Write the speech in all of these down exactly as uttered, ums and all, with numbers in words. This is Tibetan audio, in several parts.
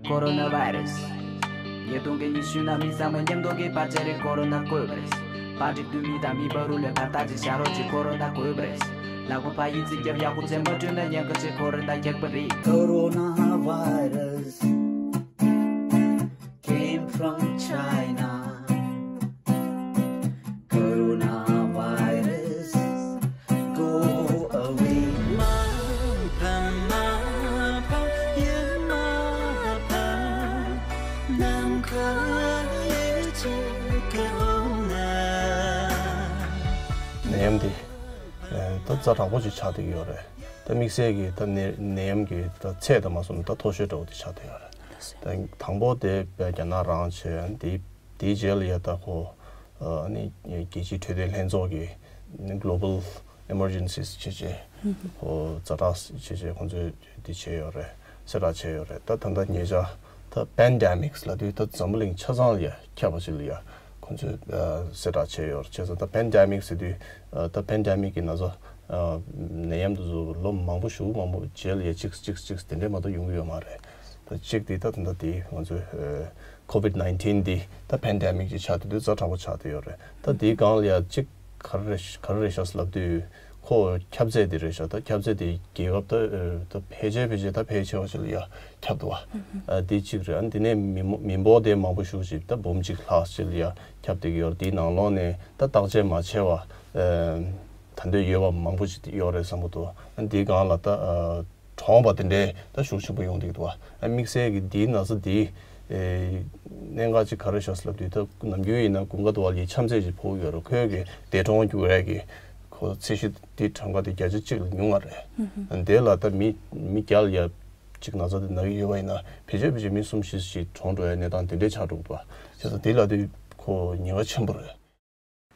Coronavirus. ཉིས་སྟོང་གི་ཉི་ཤུ་ནང་མི་ཚང་མ་མཉམ་དུ་གི་བར་ཆད་རེད། ཀོ་རོ་ན་འགོས་པ་རེད། པར་ཊི་དུས་མི་དང་མི་བར་རུ་ལས་བར་ཐག་ཅིག་བཞག་རོགས་གྱིས། ཀོ་རོ་ན་འགོས་པ་རེད། ལག་པ་ཕར་ཡིན་ཙི་རྒྱབ་ཡག་པོ་བཙན་པ་བསྐྲུན་ན་ཉེན་ཁ་ཆེ། ཀོ་རོ་ན་རྒྱག་པ་རེད། Coronavirus came from China. Coronavirus, go away. ནད་ཡམས་འདི་ད་ཛ་དྲག་པོ་ཅིག་ཆགས་བསྡད་ཀྱི་ཡོད་རེད། ད་དམིགས་བསལ་གྱི་ད་ནད་ནད་ཡམས་ཀྱི་ད་ཚད་དང་མ་སོང་ན་ད་མཐོ་ཤོས་འདྲ་བོ་དེ་ཆགས་བསྡད་ཡོད་རེད། ད་དང་པོ་དེ་རྒྱ་ནག་རང་བྱས། དེའི་དེའི་རྗེས་ལ་ཡ་ད་ཁོ་ཨ་ནི་རྒྱལ་སྤྱིའི་འཕྲོད་བསྟེན་ལྷན་ཚོགས་ཀྱི་Global Emergencies བྱས་བྱས་ཁོ་ཛ་དྲག་བྱས་བྱས་ཁོ་ཚོས་དེ་བྱས་ཡོད་རེད། གསལ་བསྒྲགས་བྱས་ཡོད་རེད། ད་ད་ལྟ་ཉེ་ཆར་ད་Pandemics ལབ་དུས་ད་འཛམ་བུ་གླིང་ཆ་ཚང་ལ་ཡ་ཁྱབ་པ་ཞིག་ལ་ཡ་ཁོ་ཚོས་གསལ་བསྒྲགས་བྱས་ཡོད་རེད། བྱས་ཙང་ད་Pandemics ཟེར་དུས་ད་Pandemic གི་ན་ཚ་ནད་ཡམས་དེ་ཚོ་ལོ་མང་པོ་ཞེ་པོ་མང་པོ་རྗེས་ལ་ཡ་གཅིག་གཅིག་གཅིག་དེ་འདྲས་མ་གཏོགས་ཡོང་གི་ཡོད་མ་རེད། ད་གཅིག་དེ་ད་ད་ལྟ་དེ་ང་ཚོའི་COVID nineteen འདི་ད་Pandemic ཅིག་ཆགས་བསྡད་དུས་ཛ་དྲག་པོ་ཆགས་བསྡད་ཡོད་རེད། ད་དེའི་སྒང་ལ་ཡ་གཅིག་ག་རེ་རེད་ག་རེ་རེད་ཤག་ལབ་དུས་ཁོ་ཁྱབ་ཚད་དེ་རེད་ཤག་ད་ཁྱབ་ཚད་དེ་རྒྱལ་ཁབ་ད་ད་ཕལ་ཆེར་ཕལ་ཆེར་ད་ཕལ་ཆེ་བ་ཅིག་ལ་ཡ་ཁྱབ་འདུག་བ། ཨ་དེ་གཅིག་རེད། ཨ་དེ་ནས་མི་མོ་མི་འབོར་དེ་མང་པོ་ཞེ་པོ་ཅིག་ད་འབུམ་གཅིག་ལྷག་ཅིག་ལ་ཡ་ཁྱབ་བསྡད་ཀྱི་ཡོད་རེད། དེའི་ནང་ལོགས་ནས་ད་བརྟག་དཔྱད་མ་བྱས་པ་ད་འདོད་ཡོད་པ་མང་པོ་ཅིག་ཡོད་རེད་བསམ་གྱི་འདུག་ཨ་དེའི་སྒང་ལ་ད་གྲོངས་པ་དེ་འདྲའི་ད་ཤུགས་ཆེན་པོ་ཡོང་བསྡད་ཀྱི་འདུག་ཨ་དམིགས་བསལ་གྱི་འདིའི་ན་ཚ་འདིའི་ཨེ་གནད་འགག་ཅིག་ག་རེ་ཤག་ཟེར་ལབ་དུས། ད་ནམ་རྒྱུན་ཡིན་ན་དགུན་ཁ་དུ་བ་ལ་ཡ་ཆམ་ཚད་ཅིག་ཕོག་གི་ཡོད་རེད། ཁོའི་གི་འདས་གྲོངས་རྒྱུ་རེད་གི་ཁོ་ཚད་གཞི་དེ་གྲངས་ཀ་དེ་བརྒྱ་ཆ་གཅིག་ལས་ཉུང་བ་རེད། དེ་ལ་ད་མི་མི་བརྒྱ་ལ་ཡ་གཅིག་ན་ཚ་དེ་ན་གི་ཡོད་པ་ཡིན་ན་ཕལ་ཆེར་ཕལ་ཆེར་མི་གསུམ་བཞི་ཞིག་གྲོངས་འགྲོ་ཡ་གནས་སྟངས་དེ་འདྲས་ཆགས་འགྲོ་གི་འདུག་བྱས་ཙང་དེ་ལ་དེ་ཁོ་ཉེན་ཁ་ཆེན་པོ་རེད།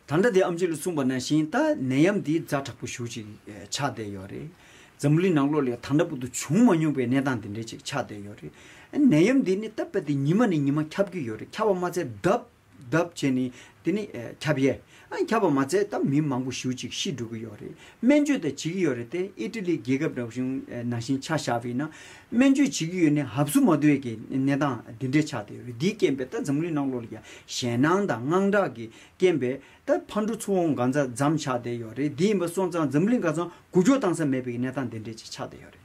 ད་ལྟ་དེ་ཨེམ་ཆི་ལ་གསུངས་པ་ནང་བཞིན་ད་ནད་ཡམས་འདི་ཛ་དྲག་པོ་ཞེ་པོ་ཅིག་ཆགས་བསྡད་ཡོད་རེད། འཛམ་བུ་གླིང་ནང་ལོགས་ལ་ད་ལྟ་བར་དུ་བྱུང་མ་མྱོང་པའི་གནས་སྟངས་དེ་འདྲས་ཅིག་ཆགས་བསྡད་ཡོད་རེད། ནད་ཡམས་འདི་ནི་ད་དཔེ་དེ་ཉི་མ་ནས་ཉི་མ་ཁྱབ་ཀྱི་ཡོད་རེད། ཁྱབ་པ་མ་ཚད་ལྡབ་ལྡབ་བྱས་ནས་དེ་ནི་ཁྱབ་ཡས། ཁྱབ་པ་མ་ཚད་ད་མི་མང་པོ་ཞེ་པོ་ཅིག་ཤི་འགྲོ་གི་ཡོད་རེད། སྨན་བཅོས་ད་བྱེད་ཀྱི་ཡོད་རེད་དེ། ཨི་ཊ་ལི་རྒྱལ་ཁབ་འདྲ་བོ་ཞིག་ནང་བཞིན་ཆ་བཞག་པ་ཡིན་ན་སྨན་བཅོས་བྱེད་ཀྱི་ཡོད་ནའི་ཧབ་སུ་མ་བསྡུ་ཡས་ཀྱི་གནས་སྟངས་འདི་འདྲས་ཆགས་བསྡད་ཡོད་རེད། འདིའི་རྐྱེན་པས་ད་འཛམ་བུ་གླིང་ནང་ལོགས་ལ་ཡ་ཞེད་སྣང་དང་དངངས་སྐྲག་གི་རྐྱེན་པས་ད་ཕར་འགྲོ་ཚུར་འོང་གང་ཚ་འཛོམས་ཆགས་བསྡད་ཡོད་རེད། འདི་ཡིན་པ་སོང་ཙང་འཛམ་གླིང་ག་ཚང་འགུལ་སྐྱོད་བཏང་ས་མེད་པའི་གནས་སྟངས་འདི་འདྲས་ཅིག་ཆགས་བསྡད་ཡོད་རེད།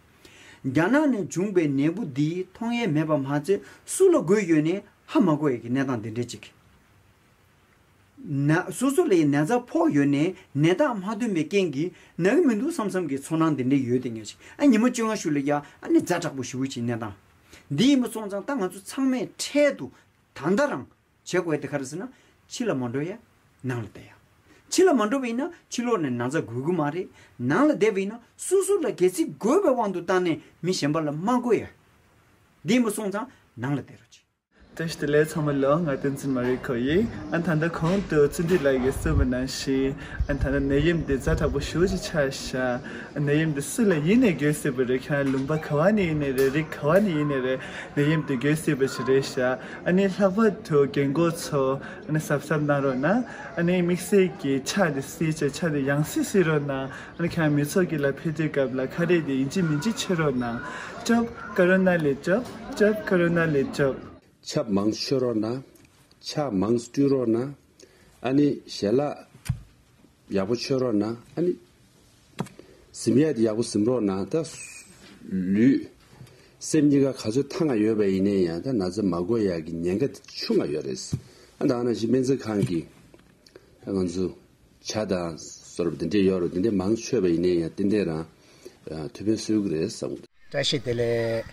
རྒྱ་ནག་ནས་བྱུང་པའི་ནད་འབུ་འདི་མཐོང་ཡས་མེད་པ་མ་ཚད་སུ་ལ་འགོས་ཡོད་ནའི་ཧ་མ་གོ་ཡས་ཀྱི་གནས་སྟངས་འདི་འདྲས་ཅིག་ན་སོ་སོ་ལ་ཡི་ན་ཚ་ཕོག་ཡོད་ནའི་ནད་རྟགས་མ་ཐོན་པའི་རྐྱེན་གྱིས་ན་གི་མི་འདུག་བསམ་བསམ་གྱི་ཚོར་སྣང་འདི་འདྲས་ཡོད་དེ་ངེས་ཤིག་ཨ་ཉི་མ་བཅོ་ལྔ་ཤུལ་ལ་ཡ་ཨ་ནི་ཛ་དྲག་པོ་ཞེ་པོ་ཅིག་གནས་སྟངས་འདི་ཡིན་པ་སོང་ཙང་ད་ང་ཚོ་ཚང་མས་འཕྲལ་དུ་ད་ལྟ་རང་བྱེད་དགོས་དེ་ག་རེ་ཟེར་ན། ཕྱི་ལ་མ་འགྲོ་ཡ། ནང་ལ་བསྡད་ཡ། ཕྱི་ལ་མ་འགྲོ་བ་ཡིན་ན་ཕྱི་ལོགས་ནས་ན་ཚ་འགོས་གི་མ་རེད། ནང་ལ་བསྡད་པ་ཡིན་ན་སོ་སོ་ལ་གལ་སྲིད་འགོས་པའི་དབང་དུ་བཏང་ནས་མི་གཞན་པ་ལ་མ་འགོས་ཡ། འདི་ཡིན་པ་སོང་ཙང་ནང་ལ་བསྡད་རོགས་གྱིས། བཀྲ་ཤིས་བདེ་ལེགས་ཚང་མ་ལོ། ང་བསྟན་འཛིན་མ་རི་ཁོ་ཡིན། ཨ་ད་ལྟ་གོང་དུ་བརྩོན་འགྲུས་ལགས་ཀྱིས་གསུངས་པ་ནང་བཞིན་ཨ་ད་ལྟ་ནད་ཡམས་འདི་ཛ་དྲག་པོ་ཞེ་པོ་ཅིག་ཆགས་ཤག་ནད་ཡམས་འདི་སུ་ལ་ཡིན་ནའི་འགོས་སྲིད་པ་རེད། ཁྱེད་རང་ལུང་པ་ག་བ་ནས་ཡིན་ནའི་རེད། རིགས་ག་བ་ནས་ཡིན་ནའི་རེད། ནད་ཡམས་འདི་འགོས་སྲིད་པ་ཞིག་རེད་ཤག་ཨ་ནི་ལྷག་པར་དུ་རྒན་གོག་ཚོ་ཨ་ནི་གཟབ་གཟབ་གནང་རོགས་གནང་། ཨ་ནི་དམིགས་བསལ་གྱི་ཕྱག་འདི་བསིལ་བྱས་ཕྱག་འདི་ཡང་སེ་བསིལ་རོགས་གནང་། ཨ་ནི་ཁྱེད་རང་མི་ཚོགས་ཀྱི་ལ་ཕེབས་དུས་སྐབས་ལ་ཁ་རས་འདི་ཡིན་གཅིག་མིན་གཅིག་ཕྱེ་རོགས་གནང་། སྐྱོབ། ཀོ་རོ་ན་ལས་སྐྱོབ། སྐྱོབ། ཀོ་རོ་ན་ལས་སྐྱོབ། ཆབ་མང་མཆོད་རོགས་གནང་། ཕྱག་མང་བཀྲུས་རོགས་གནང་། ཨ་ནི་ཞལ་ལག་ཡག་པོ་མཆོད་རོགས་གནང་། ཨ་ནི་གཟིམ་ཡག་དེ་ཡག་པོ་གཟིམ་རོགས་གནང་། ད་ལུས་སེམས་གཉིས་ཀ་ག་ཚོད་ཐང་ང་ཡོད་པ་ཡིན་ནའི་ཡང་ད་ན་ཚ་མ་འགོས་ཡག་གི་ཉེན་ཁ་དེ་ཆུང་ང་ཡོད་རེད། ཨ་ད་ནང་བཞིན་སྨན་རྩིས་ཁང་གི་ང་ཚོ་ཇ་དང་སོར་བ་དེ་འདྲས་ཡོད་རེད། དེ་འདྲས་མང་མཆོད་པ་ཡིན་ནའི་ཡང་ཏན་ཏན་རང་ཐུགས་ཕན་གསོས་ཀྱི་རེད་བསམ་གྱི་འདུག་བཀྲ་ཤིས་བདེ་ལེགས།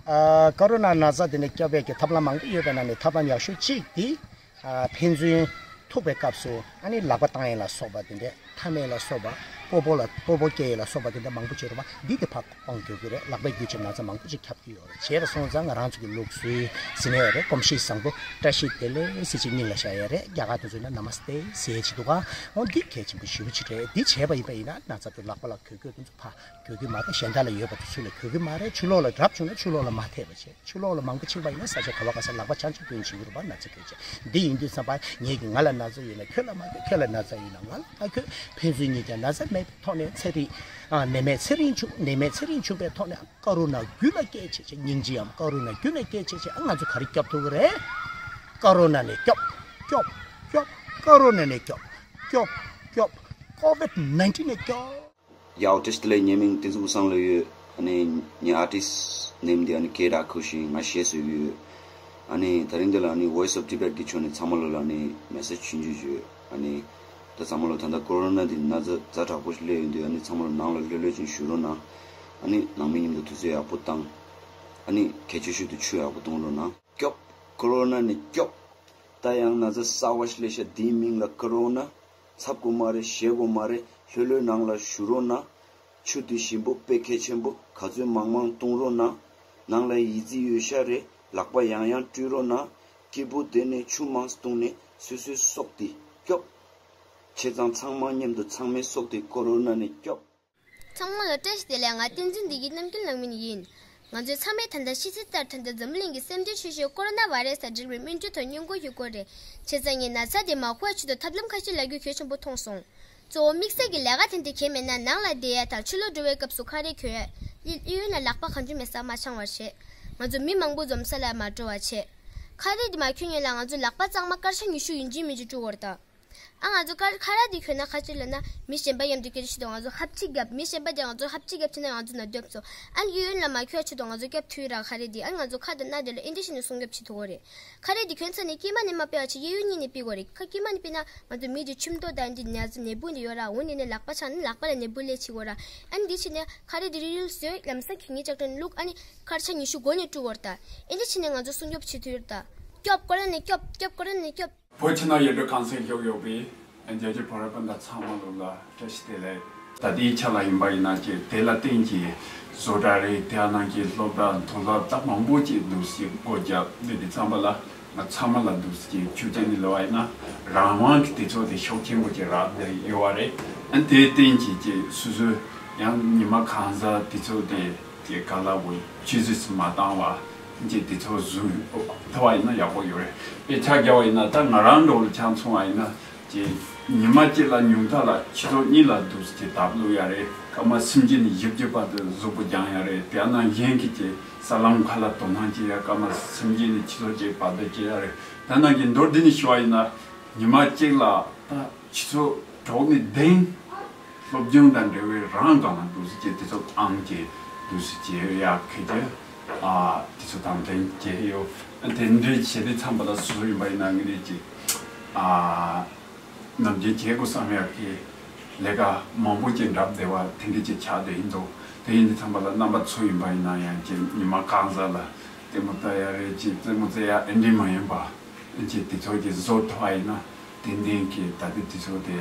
ཨ་ཀོ་རོ་ན་ན་ཚ་དེ་ནས་སྐྱོབ་པའི་གི་ཐབས་ལམ་མང་པོ་ཡོད་པའི་ནང་ནས་ཐབས་ལམ་ཡག་ཤོས་གཅིག་དེ་ཨ་ཕན་ཚུན་ཐུག་པའི་སྐབས་སུ་ཨ་ནི་ལག་པ་བཏང་ཡས་ལ་སོགས་པ་དེ་འདྲས། མཐའ་མེད་ལ་སོགས་པ། སྤོ་བོ་ལ་སྤོ་བོ་སྐྱེ་ཡས་ལ་སོགས་པ་དེ་འདྲ་མང་པོ་བྱེད་རུང་བ་འདི་དེ་ཕར་སྤང་རྒྱུ་གི་རེད། ལག་པའི་རྒྱུ་ཆ་ན་ཚ་མང་པོ་ཅིག་ཁྱབ་ཀྱི་ཡོད་རེད། བྱས་པ་སོང་ཙང་ང་རང་ཚོ་གི་ལུགས་སྲོལ་ཟིན་ཡོད་རེད། གོམས་གཤིས་བཟང་པོ་བཀྲ་ཤིས་བདེ་ལེགས་ཟེར་ཅིག་སྙིང་ལ་བཞག་ཡོད་རེད། རྒྱ་གར་དེ་ཚོ་ན་ན་མ་སྟེ་ཟེར་ཅིག་འདུག་ག་འོ་འདི་གལ་ཆེན་པོ་ཞེ་པོ་ཅིག་རེད། འདི་བྱས་པ་ཡིན་པ་ཡིན་ན་ན་ཚ་དེ་ལག་པ་ལ་གོས་གོས་དེ་ཚོ་ཕར་གོས་གི་མ་རེད། གཞན་དག་ལ་ཡོད་པ་དེ་ཚུར་ལ་གོས་གི་མ་རེད། ཆུ་ལོག་ལ་རབ་བྱུང་ན་ཆུ་ལོག་ལ་མ་ཐེབས་པ་བྱས། ཆུ་ལོག་ལ་མང་པོ་ཕྱིན་པ་ཡིན་ན་ས་ཆ་ག་བ་ག་ས་ལག་པ་ཆང་ཆང་གྱོན་བྱེད་ཀྱི་རུ་བ་ན་ཚ་གྱོན་བྱེད། འདི་ཡིན་དུས་ཙམ་པ་ངེད་ཀྱི་ང་ལ་ན་ཚ་ཡོད་ན་ཁྱོད་ལ་མ་ཡོད། ཁྱོད་ལ་ན་ཚ་ཡོད་ན་ང་ལ་མ་ཁྱོད། ཕན་ཚུན་གཉིས་ཀྱང་ན་ཚ་མེད། ཐོག་ནས་ཚེ་རིང་། ཨ། ནད་མེད་ཚེ་རིང་བྱུང་། ནད་མེད་ཚེ་རིང་བྱུང་བའི་ཐོག་ནས་ཀོ་རོ་ན་རྒྱུད་ལ་སྐྱེས་བྱས་བྱས། སྙིང་རྗེའམ་ཀོ་རོ་ན་རྒྱུད་ལ་སྐྱེས་བྱས་བྱས། ཨ། ང་ཚོ་ག་རེ་སྐྱོབ་ཐུབ་ཀྱི་རེད། ཀོ་རོ་ན་ནས་སྐྱོབ། སྐྱོབ། སྐྱོབ། ཀོ་རོ་ན་ནས་སྐྱོབ། སྐྱོབ། སྐྱོབ། ཀོ་ཝིཌ་ནའིན་ཊིན་ནས་སྐྱོབ། ཡའོ། བཀྲ་ཤིས་བདེ་ལེགས། ངའི་མིང་བསྟན་འཛིན་ཀུན་བཟང་ལོས་ཡོད། ཨ་ནི་ངའི་ཨར་ཊིསི་ནེམ་དེ་ཨ་ནི་ཀེ་རཱ་ཁུ་ཤིན། ང་གཞས་བཟོ་གི་ཡོད། ཨ་ནི་དེ་རིང་འདི་ལ་ཨ་ནི་Voice of Tibet གི་ཕྱོགས་ནས་ཚང་མ་ལོ་ལ་ཨ་ནི་མེ་སེཇ་ཆུང་ཆུང་ཡོད། ཨ་ནི་ད་ཚང་མ་ལོ་ད་ལྟ་ཀོ་རོ་ན་འདི་ན་ཚ་ཛ་དྲག་པོ་ཞིག་སླེབས་ཡོང་དུས། ཨ་ནི་ཚང་མ་ལོ་ནང་ལ་ལྷོད་ལྷོད་ཅིག་བཞུགས་རོགས་གནང་། ཨ་ནི་ནང་མི་མཉམ་དུ་དུས་ཚོད་ཡག་པོ་བཏང་། ཨ་ནི་གལ་ཆེ་ཤོས་དེ་ཆུ་ཡག་པོ་འཐུང་རོགས་གནང་། སྐྱོབ། ཀོ་རོ་ན་ནས་སྐྱོབ། ད་ཡང་ན་ཚ་གསར་བ་ཞིག་སླེབས་ཤག་འདིའི་མིང་ལ་ཀོ་རོ་ན། འཚབ་དགོས་མ་རེད། ཞེད་དགོས་མ་རེད། ལྷོད་ལྷོད་ནང་ལ་བཞུགས་རོགས་གནང་། ཆུ་དེ་ཞིམ་པོ་དཔེ་གལ་ཆེན་པོ། ག་ཚོད་མང་མང་བཏུང་རོགས་གནང་། ནང་ལ་ཡི་ཙི་ཡོད་ཤག་རེད། ལག་པ་ཡང་ཡང་བཀྲུ་རོགས་གནང་། སྐྱིད་པོ་བསྡད་ནས་ཆུ་མང་བཏུང་ནས་སོ་སོའི་སྲོག་དེ་སྐྱོབ། བྱས་ཙང་ཚང་མ་མཉམ་དུ་ཚང་མའི་སྲོག་དེ་ཀོ་རོ་ན་ནས་སྐྱོབ། ཚང་མ་ལ་བཀྲ་ཤིས་བདེ་ལེགས། ང་བསྟན་འཛིན་བདེ་སྐྱིད་རྣམ་རྒྱལ་ནང་མི་ཡིན། ང་ཚོས་ཚང་མས་ད་ལྟ་ཤེས་ཚད་ལྟར་ད་ལྟ་འཛམ་གླིང་གི་སེམས་ཅན་ཆེ་ཤོས་ཀོ་རོ་ན་བྷའི་རེ་སི་དང་འབྲེལ་བའི་སྨན་བཅོས་དང་སྔོན་འགོག་ཡོད་སྐོར་རེད། བྱས་ཙང་ངས་ན་ཚ་དེ་མ་འགོ་བའི་ཆེད་དུ་ཐབས་ལམ་ཁ་ཤས་ལབ་རྒྱུ་གལ་ཆེན་པོ་མཐོང་སོང་། གཙོ་བོ་དམིགས་བསལ་གྱི་ལས་ཀ་དེ་འདྲ་གང་ཡང་མེད་ན། ནང་ལ་བསྡད་ཡ་དང་ཕྱི་ལོགས་འགྲོ་བའི་སྐབས་སུ་ཁ་རས་གྱོན་ཡ། གཡས་གཡོན་ལ་ལག་པ་གང་བྱུང་མེད་ས་མ་འཆང་བར་བྱེད། ང་ཚོ་མི་མང་པོ་འཛོམས་ས་ལ་མ་འགྲོ་བ་བྱེད། ཁ་རས་དེ་མ་གྱོན་སྔོན་ལ་ང་ཚོ་ལག་པ་གཙང་མ་སྐར་ཆ་ཉི་ཤུ་ཡིན་གཅིག་མིན་གཅིག་བཀྲུ་དགོས་རེད་ད། ཨ། ང་ཚོ་ཁ་ཁ་རས་འདི་གྱོན་ན་ག་ཅི་ལབ་ན། མི་གཞན་པ་མཉམ་དུ་སྐད་ཆ་བཤད་དུས་ང་ཚོ་ཧབ་ཆི་རྒྱབ། མི་གཞན་པ་དེ་ང་ཚོ་ཧབ་ཆི་རྒྱབ་བྱས་ན་ང་ཚོ་ན་རྒྱབ་སོ། ཨ་ནི་གཡས་གཡོན་ལ་མ་གྱོན་ཆེད་དུ་ང་ཚོ་རྒྱབ་ཐུག་ར། ཁ་རས་འདི་ཨ་ནི་ང་ཚོ་ཁ་དང་སྣ་དེ་ལ་ཨེ་འདི་བྱས་ནས་སྲུང་སྐྱོབ་བྱེད་ཐུབ་ཀྱི་རེད། ཁ་རས་འདི་གྱོན་ཚར་ནས་སྐྱེལ་མ་ནས་མ་ཕེབས་པ་བྱས་གཡས་གཡོན་གཉིས་ནས་ཕེབས་དགོས་རེད། ཁ་སྐྱེལ་མ་ནས་ཕེབས་ན་ང་ཚོ་མི་དེ་ཁྱིམ་ཐོག་དང་འདི་ན་ཚ་ནད་འབུ་འདི་ཡོད་ར། འོ་ནས་ནས་ལག་པ་འཆང་ནས་ལག་པ་ལ་ནད་འབུ་སླེབས་བྱེད་དགོས་ར། ཨ་ནི་འདི་བྱས་ནས་ཁ་རས་འདི་རིལ་རིལ་བཟོས། ལམ་སང་གད་སྙིགས་ལྕགས་ཁྲ་བླུགས། ཨ་ནི་སྐར་ཆ་ཉི་ཤུ་འགོར་ནས་བཀྲུ་དགོས་རེད་ད། ཨེ་འདི་བྱས་ནས་ང་ཚོ་སྲུང་སྐྱོབ་བྱེད་ཐུབ་ཀྱི་རེད་ད། སྐྱོབ། ཀོ་རོ་ན་ནས་སྐྱོབ། སྐྱོབ། ཀོ་རོ་ན་ནས་སྐྱོབ། བོད་ཕྱི་ནང་ཡུལ་གྲུ་གང་སར་བཞུགས་ཡོད་པའི་རྒྱལ་གཅེས་བོད་རིགས་སྤུན་ཟླ་ཚང་མ་ལོ་ལ་བཀྲ་ཤིས་བདེ་ལེགས། ད་ལྟའི་ཆ་ལ་ཡིན་པ་ཡིན་ན་ཅིག་དེ་ལ་བརྟེན་གྱི་བཟོ་གྲྭ་རེད། དེ་ནང་གི་སློབ་གྲྭ་མཐོ་སློབ་ད་མང་པོ་ཅིག་འདུག་སེ་སྒོ་བརྒྱབ། འདི་དེ་ཚང་མ་ལ་ང་ཚང་མ་ལ་འདུག་སེ་ཅིག་ཆུ་རྐྱེན་ནི་ལོ་བ་ཡིན་ན་རང་དབང་གི་དུས་ཚོད་དེ་ཤུགས་ཆེན་པོ་ཅིག་རག་བསྡད་ཡོད་པ་རེད། ཨ་ནི་དེ་བརྟེན་གྱི་ཅིག་སོ་སོའི་ཡང་ཉི་མ་གང་ཟག་དུས་ཚོད་དེ། ཀྱི་ག་ལ་བོ་ཆུད་ཟོས་མ་བཏང་བ་ཅིག་དེ་ཚོ་བཟོ་ཐུབ་པ་ཡིན་ན་ཡག་པོ་ཡོད་རེད། དཔེ་ཆ་རྒྱག་པ་ཡིན་ན་ད་ང་རང་འདྲ་བོ་ལ་ཆ་མཚོན་པ་ཡིན་ན་ཅིག་ཉི་མ་གཅིག་ལ་ཉུང་མཐའ་ལ་ཆུ་ཚོད་གཉིས་ལ་འདུག་སེ་ཅིག་ཐབ་བླུག་ཡ་རེད། སྐར་མ་སུམ་ཅུ་ནས་བཞི་བཅུ་བར་དུ་གཟུགས་པོ་སྦྱང་ཡ་རེད། དེ་ནང་བཞིན་གྱི་ཅིག་ས་ལམ་ཁ་ལ་དོ་སྣང་བྱེད་ཡ་སྐར་མ་སུམ་ཅུ་ནས་ཆུ་ཚོད་གཅིག་བར་དུ་བྱེད་ཡ་རེད། དེ་ནང་གི་མདོར་བསྡུས་ནས་ཞུ་བ་ཡིན་ན། ཉི་མ་གཅིག་ལ་ད་ཆུ་ཚོད་དྲུག་ནས་བདུན། སློབ་སྦྱོང་དང་འབྲེལ་བའི་རང་སྒང་ལ་འདུག་སེ་བྱས་དུས་ཚོད་ཨང་ཅིག་འདུག་སེ་བྱས་ཡག་གི་ཅིག་ཨ་དུས་ཚོད་དམ་འཛིན་བྱས་ཡོད། དེ་འདྲའི་བྱེད་དུས་ཙམ་པ་ལ་སུ་ཡིན་པ་ཡིན་ན་ངས་ནི་ཅིག་ཨ་ནམ་རྒྱུན་བྱེད་དགོས་བསམ་ཡག་གི་ལས་ཀ་མང་པོ་ཅིག་འགྲུབ་བསྡད་པ་དེ་འདྲ་ཅིག་ཆགས་བསྡད་ཡིན་འདུག་དེ་ཡིན་དུས་ཙམ་པ་ལ་རྣམ་པ་ཚོ་ཡིན་པ་ཡིན་ན་ཡང་ཅིག་ཉི་མ་གང་ཟག་ལ་ལྟད་མོ་ལྟ་ཡ་རེད། ཅིག་རྩེད་མོ་རྩེ་ཡ་ཨེ་འདྲ་མ་ཡིན་པ། ཅིག་དེ་ཚོ་གི་བཟོ་ཐུབ་པ་ཡིན་ན་ཏན་ཏན་གྱི་ད་ལྟའི་དུས་ཚོད་དེ་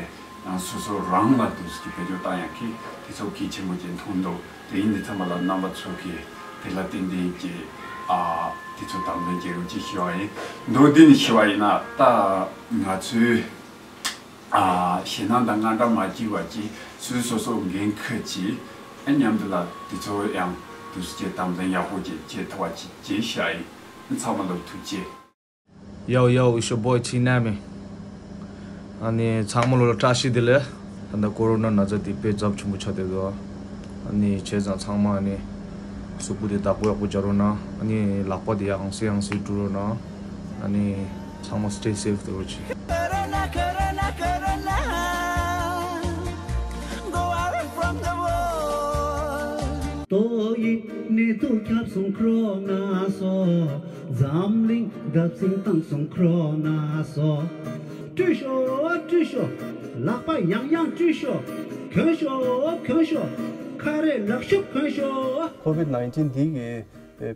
ཡང་སོ་སོ་རང་ལ་འདུག་སེ་བེད་སྤྱོད་བཏང་ཡག་གི་དུས་ཚོད་གལ་ཆེན་པོ་ཅིག་མཐོང་འདུག་དེ་ཡིན་དུས་ཙམ་པ་ལ་རྣམ་པ་ཚོ་གིས་དེ་ལ་ཏན་ཏན་གྱི་ཨ་དུས་ཚོད་དམ་འཛིན་བྱེད་རོགས་ཅེས་ཞུ་བ་ཡིན། མདོར་བསྡུས་ནས་ཞུ་བ་ཡིན་ན་ད་ང་ཚོའི་ཨ་ཞེད་སྣང་དང་དངངས་སྐྲག་མ་སྐྱེ་བ་ཅིག་སོ་སོ་སོ་འགན་འཁུར་གྱིས་ཨ་མཉམ་དུ་ལ་དུས་ཚོད་ཡང་འདུག་སེ་དམ་འཛིན་ཡག་པོ་ཅིག་བྱེད་ཐུབ་པ་ཅིག་བྱེད་ཞུ་བ་ཡིན། ཚང་མ་ལ་ཐུགས་རྗེ་ཆེ། Yo, yo, it's your boy T Nami. ཨ་ནི་ཚང་མ་ལོ་ལ་བཀྲ་ཤིས་བདེ་ལེགས། ད་ལྟ་ཀོ་རོ་ན་ན་ཚ་དེ་དཔེ་ཚབས་ཆེན་པོ་ཆགས་བསྡད་འདུག་ཨ་ནི་བྱས་ཙང་ཚང་མ་ཨ་ནི་གཟུགས་པོ་དེ་བདག་པོ་ཡག་པོ་བྱ་རོགས་གནང་། ཨ་ནི་ལག་པ་དེ་ཡང་སེ་ཡང་སེ་བཀྲུ་རོགས་གནང་། ཨ་ནི་ཚང་མ་stay safe དེ་བོ་ཅིག་ཏོག་དབྱིབས་ནད་དུག་ཁྱབ་སོང་ཁོ་རོ་ན་སོགས། འཛམ་གླིང་འདབ་ཆགས་བཏང་སོང་ཁོ་རོ་ན་སོགས། བཀྲུས་ཤོག་བཀྲུས་ཤོག་ལག་པ་ཡང་ཡང་བཀྲུས་ཤོག་གྱོན་ཤོག་གྱོན་ཤོག་ཁ་རས་ལག་ཤུབས་གྱོན་ཤོག་ཀོ་ཝིཌ་ནའིན་ཊིན་འདི་གི་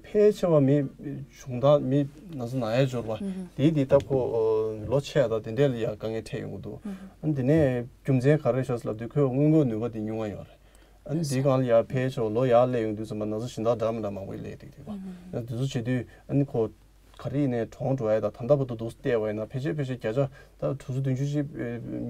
ཕལ་ཆེ་བ་མི་བྱུང་དང་མི་ན་ཚ་ན་ཡ་འབྱོར་བ་དེའི་དེ་ལྟ་ཁོ་ལོ་ཆེ་ཡ་དང་དེ་འདྲས་ལ་ཡ་དཀའ་ངལ་འཕྲད་ཡོང་གི་འདུག་ཨ་ནི་དེ་ནས་རྒྱུ་མཚན་ག་རེ་ཤོག་ཟེར་ལབ་དུས་ཁོས་སྔོན་འགོག་ནུས་པ་དེ་ཉུང་བ་ཡོད་རེད། ཨ་ནི་འདི་སྒང་ལ་ཡ་ཕལ་ཆེར་ལོ་ཡར་སླེབས་ཡོང་དུས་ཙམ་པ་ན་ཚ་གཞན་དག་འདྲ་མི་འདྲ་མང་པོ་སླེབས་བསྡད་ཀྱི་འདུག་ག་ཨ་ནི་དེ་ཚོ་བྱེད་དུས་ཨ་ནི་ཁོ་ག་རེ་ཡིན་ནའི་གྲོངས་འགྲོ་ཡ་དང་ད་ལྟ་བར་དུ་འདུག་སེ་བལྟས་པ་ཡིན་ན་ཕལ་ཆེར་ཕལ་ཆེར་བརྒྱ་ཆ་ད་དྲུག་ཅུ་བདུན་ཅུ་ཅིག་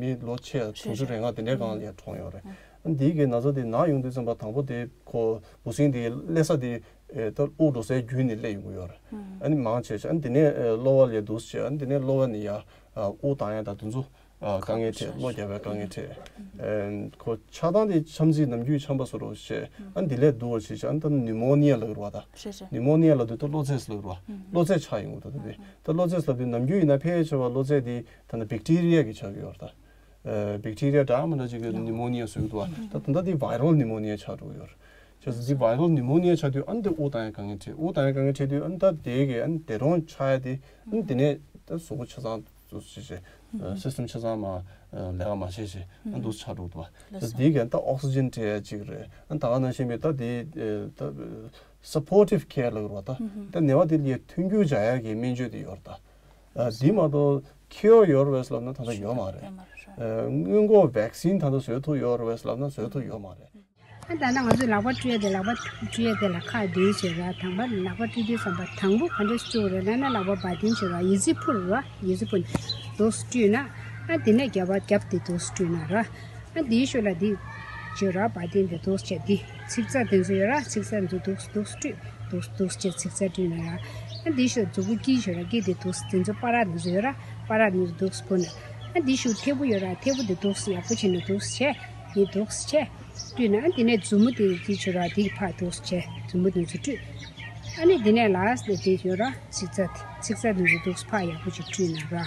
མི་ལོ་ཆེ་དྲུག་ཅུ་རེ་ལྔ་དེ་འདྲའི་སྒང་ལ་ཡ་གྲོངས་ཡོད་རེད། ཨ་ནི་འདི་གི་ན་ཚ་དེ་ན་ཡོང་དུས་ཙམ་པ་དང་པོ་དེ་ཁོ་འབུ་སྲིན་དེ་སླེབས་ས་དེ་ད་དབུགས་འགྲོ་སའི་བརྒྱུད་ནས་སླེབས་ཡོང་གི་ཡོད་རེད། ཨ་ནི་མང་ཆེ་ཆེ་ཨ་ནི་དེ་ནས་གློ་བ་ལ་ཡ་འདུག་སེ་བྱས། ཨ་ནི་དེ་ནས་གློ་བ་ནས་ཡ་དབུགས་བཏང་ཡ་དང་དེ་ཚོ། ཨ། དཀའ་ངལ་འཕྲད། གློ་རྒྱག་པའི་དཀའ་ངལ་འཕྲད། ཨ། ཁོ་ཆགས་སྟངས་དེ་ཆམ་ཚིགས་ནམ་རྒྱུན་ཆམ་པ་བཟོ་འདྲ་བྱས། ཨ། འདི་ལས་སྡུག་པ་བྱས་བྱས། ཨ། ད་ནི་མོ་ནི་ཡ་ལབ་ཀྱི་རེད་པ། ད་རེད་རེད། ནི་མོ་ནི་ཡ་ལབ་དུས་ད་གློ་ཚད་ལབ་ཀྱི་རེད་པ། གློ་ཚད་ཆགས་ཡོང་གི་འདུག་ད་དེ་ད་གློ་ཚད་ལབ་དུས་ནམ་རྒྱུན་ཡིན་ན་ཕལ་ཆེ་བ་གློ་ཚད་དེ་ད་ནི་བེག་ཊི་རི་ཡ་གིས་ཆགས་ཀྱི་ཡོད་རེད་ད། ཨ། བེག་ཊི་རི་ཡ་འདྲ་མི་འདྲ་ཅིག་གིས་ནི་མོ་ནི་ཡ་བཟོ་གི་འདུག་པ། ད་ད་ལྟ་དེ་བྷའི་རལ་ནི་མོ་ནི་ཡ་ཆགས་འགྲོ་གི་ཡོད་རེད། བྱས་ཙང་འདི་བྷའི་རལ་ནི་མོ་ནི་ཡ་ཆགས་དུས། ཨ་ནི་དེ་དབུགས་གཏོང་ཡ་དཀའ་ངལ་འཕྲད། དབུགས་གཏོང་ཡ་དཀའ་ངལ་འཕྲད་དུས། ཨ་ནི་ད་དེ་གི། ཨ་ནི་དེ་རང་ཆགས་ཡ་དེ། ཨ་ནི་དེ་ནས་ད་གཟུགས་པོ་ཆ་ཚང་འདུག་སེ་བྱས། ཨ། སི་སི་ཊམ་ཆ་ཚང་མ། ཨ། ལས་ཀ་མ་བྱས་བྱས། ཨ། འདུག་སེ་ཆགས་འགྲོ་འདུག་པ། ལགས་སོ། དེ་གི་ད་ཨོག་སི་ཇན་སྤྲད་ཡ་གཅིག་རེད། ཨ། ད་ག་ནང་བཞིན་པའི་ད་དེ། ཨ། ད་སཔོར་ཊིབ་ཁེར་ལབ་ཀྱི་རེད་པ། ད་ད་ནད་པ་དེ་ལ་མཐུན་འགྱུར་བྱ་ཡ་གི་སྨན་བཅོས་དེ་ཡོད་རེད་ད། ཨ། དེ་མ་གཏོགས་ཁྱུ་ཡོད་རེད་པས་ལབ་ན་ད་ལྟ་ཡོད་མ་རེད། ཡོད་མ་རེད། ཨ། སྔོན་འགོག་བེག་སིན་ད་ལྟ་བཟོ་ཐུབ་ཡོད་རེད་པས་ལབ་ན་བཟོ་ཐུབ་ཡོད་མ་རེད། ཨ། ད་ནི་ང་ཚོས་ལག་པ་བཀྲུ་ཡ་དེ། ལག་པ་བཀྲུ་ཡ་དེ་ལ་ཁག་བདུན་ཡོད་རེད། དང་པོ་ལག་པ་བཀྲུ་དུས་ཙམ་པ་དང་པོ་ག་འདྲས་བཀྲུ་དགོས་རེད་ལབ་ན། ལག་པ་བ་དན་ཡོད་རེད་པ། ཡི་ཙི་ཕུ་རེད་པ། ཡི་ཙི་ཕུ་ནས་འདུག་སེ་བཀྲུས་ན། ཨ། དེ་ནས་རྒྱབ་པ་རྒྱབ་དེ་འདུག་སེ་བཀྲུས་ན་ར། ཨ། དེའི་ཤུལ་ལ་དེ་ཡོད་རེད་པ། བ་དན་དེ་འདུག་སེ་བྱས། དེ་ཚིགས་རྩ་དེ་ཚོ་ཡོད་རེད་པ། ཚིགས་རྩ་དེ་ཚོ་འདུག་སེ་འདུག་སེ་བཀྲུས། འདུག་སེ་འདུག་སེ་བྱས་ཚིགས་རྩ་བཀྲུས་ན་ར། ཨ། དེའི་ཤུལ་མཛུབ་གུ་དཀྱིལ་ཡོད་རེད་པ། དཀྱིལ་དེ་འདུག་སེ། དེ་ཚོ་པ་ར་དེ་ཚོ་ཡོད་རེད་པ། པ་ར་དེ་ཚོ་འདུག་སེ་བཀྲུས་ན། ཨ། དེའི་ཤུལ་མཐེ་བོ་ཡོད་རེད་པ། མཐེ་བོ་དེ་འདུག་སེ་ཡག་པོ་བྱས་ནས་འདུག་སེ་བྱས། ཡི་འདུག་སེ་བྱས། བཀྲུས་ན། ཨ། དེ་ནས་མཛུབ་མོ་དེ་དཀྱིལ་ཡོད་རེད་པ། དེ་ཕར་འདུག་སེ་བྱས། མཛུབ་མོ་དེ་ཚོ་བཀྲུས། ཨ་ནི་དེ་ནས་ལ་སི་ཊི་དེ་ཡོད་རེད་པ། ཚིགས་རྩ་དེ། ཚིགས་རྩ་དེ་ཚོ་འདུག་སེ་ཕར་ཡག་པོ་ཅིག་བཀྲུས་ན་ར།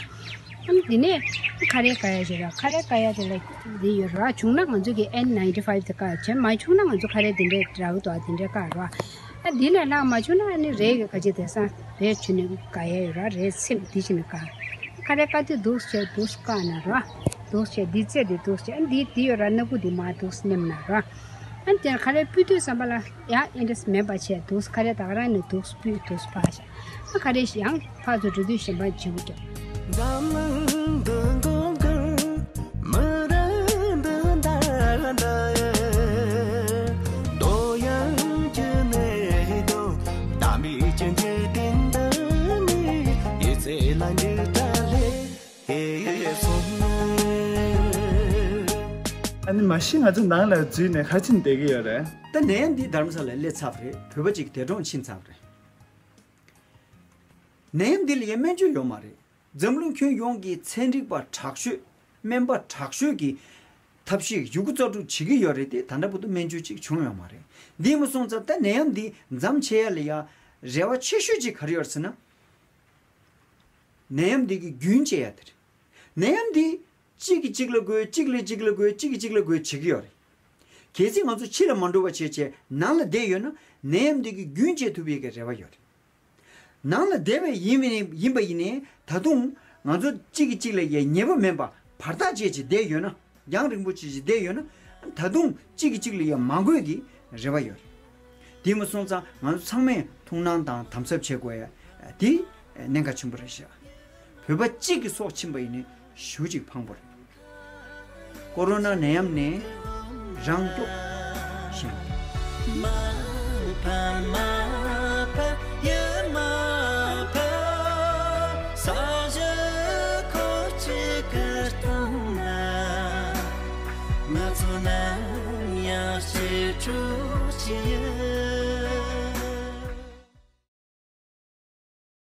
ཨ་ནི་དེ་ནས་ཁ་རས་བཀག་ཡ་ཡོད་རེད་པ། ཁ་རས་བཀག་ཡ་དེ་ལ་དེ་ཡོད་རེད་པ། བྱུང་ན་ང་ཚོ་གི་ཨེན་ནའིན་ཊི་ཕའིབ་དེ་བཀག་བྱས། མ་བྱུང་ན་ང་ཚོ་ཁ་རས་དེ་འདྲས་འདྲ་པོ་འདུག་པ། དེ་འདྲས་བཀག་རེད་པ། ཨ། དེ་ལས་ལྷག་མ་བྱུང་ན་ཨ་ནི་རས་ཀྱི་ག་ཅི་དེ་སང་རས་བྱས་ནས་བཀག་ཡ་ཡོད་རེད་པ། རས་ཚེམས་དེ་བྱས་ནས་བཀག། ཁ་རས་བཀག་དུས་འདུག་སེ་བྱས་འདུག་སེ་བཀག་ན་ར། འདུག་སེ་བྱས་འདི་རྩེ་དེ་འདུག་སེ་བྱས། ཨ། འདི་དེ་ཡོད་རེད་པ། སྣ་ཁུག་དེ་མར་འདུག་སེ་མནན་ན་ར། ཨ། དེ་ཁ་རས་ཕུད་དུས་ཙམ་པ་ལ་ཡང་ཨེ་འདྲས་མེད་པ་བྱས། འདུག་སེ་ཁ་རས་ད་ག་རང་ནས་འདུག་སེ་ཕུད། འདུག་སེ་ཕར་བཞག། ཨ། ཁ་རས་ཡང་ཕར་ཚུར་འགྲོ་དུས་གཞན་པ་བརྗེ་པོ་རྒྱབ། ཨ་ནི་མ་གཞི་ང་ཚོ་ནང་ལ་འཛུལ་ནས་ག་རེ་བྱས་ནས་བསྡད་ཀྱི་ཡོད་རེད། ད་ནད་ཡམས་འདི་རྡ་རམ་ས་ལར་སླེབས་ཚར་བ་རེད། བོད་པ་གཅིག་འདས་གྲོངས་ཕྱིན་ཚར་བ་རེད། ནད་ཡམས་འདི་ལ་ཡང་སྨན་བཅོས་ཡོད་མ་རེད། འཛམ་གླིང་ཁྱོན་ཡོངས་ཀྱི་ཚན་རིག་པ་དྲག་ཤོས། སྨན་པ་དྲག་ཤོས་ཀྱིས་ཐབས་ཤེས་ཡོད་རྒུ་རྩལ་སྤྲུགས་བྱེད་ཀྱི་ཡོད་རེད་དེ། ད་ལྟ་བར་དུ་སྨན་བཅོས་གཅིག་བྱུང་ཡོད་མ་རེད། འདི་མ་སོང་ཙང་ད་ནད་ཡམས་འདི་མཚམས་ཆད་ཡ་ལ་ཡ་རེ་བ་ཆེ་ཤོས་གཅིག་ག་རེ་ཡོད་རེད་ཟེར་ན། ནད་ཡམས་འདི་གི་རྒྱུན་བཅད་ཡ་དེ་རེད། ནད་ཡམས་འདི་གཅིག་གིས་གཅིག་ལ་འགོས། གཅིག་གིས་གཅིག་ལ་འགོས། གཅིག་གིས་གཅིག་ལ་འགོས་བྱེད་ཀྱི་ཡོད་རེད། གལ་སྲིད་ང་ཚོ་ཕྱི་ལ་མ་འགྲོ་བ་བྱས་བྱས་ནང་ལ་བསྡད་ཡོད་ན། ནད་ཡམས་འདི་གི་རྒྱུན་བཅད་ཐུབ་པའི་གི་རེ་བ་ཡོད་རེད། ནང་ལ་བསྡད་པའི་ཡིན་པ་ཡིན་པ་ཡིན་ནའི་ད་དུང་ང་ཚོ་གཅིག་གིས་གཅིག་ལ་ཡ་ཉེ་པོ་མིན་པ་བར་ཐག་བཅད་བྱས་བསྡད་ཡོད་ན། རྒྱང་རིང་པོ་བྱས་བྱས་བསྡད་ཡོད་ན། ད་དུང་གཅིག་གིས་གཅིག་ལ་ཡ་མ་འགོས་ཀྱི་རེ་བ་ཡོད་རེད། དེ་མ་སོང་ཙང་ང་ཚོ་ཚང་མས་ཐུགས་སྣང་དང་དམ་ཟབ་བྱེད་དགོས་ཡ་དེ་གནད་འགག་ཆེན་པོ་རེད་ཤག། བོད་པ་གཅིག་གི་སྲོག་ཕྱིན་པ་ཡིན་ནའི་ཞེ་པོ་ཅིག་ཕངས་པོ་རེད། ཀོ་རོ་ན་ནད་ཡམས་ནས་རང་སྐྱོབ་ཞིང་།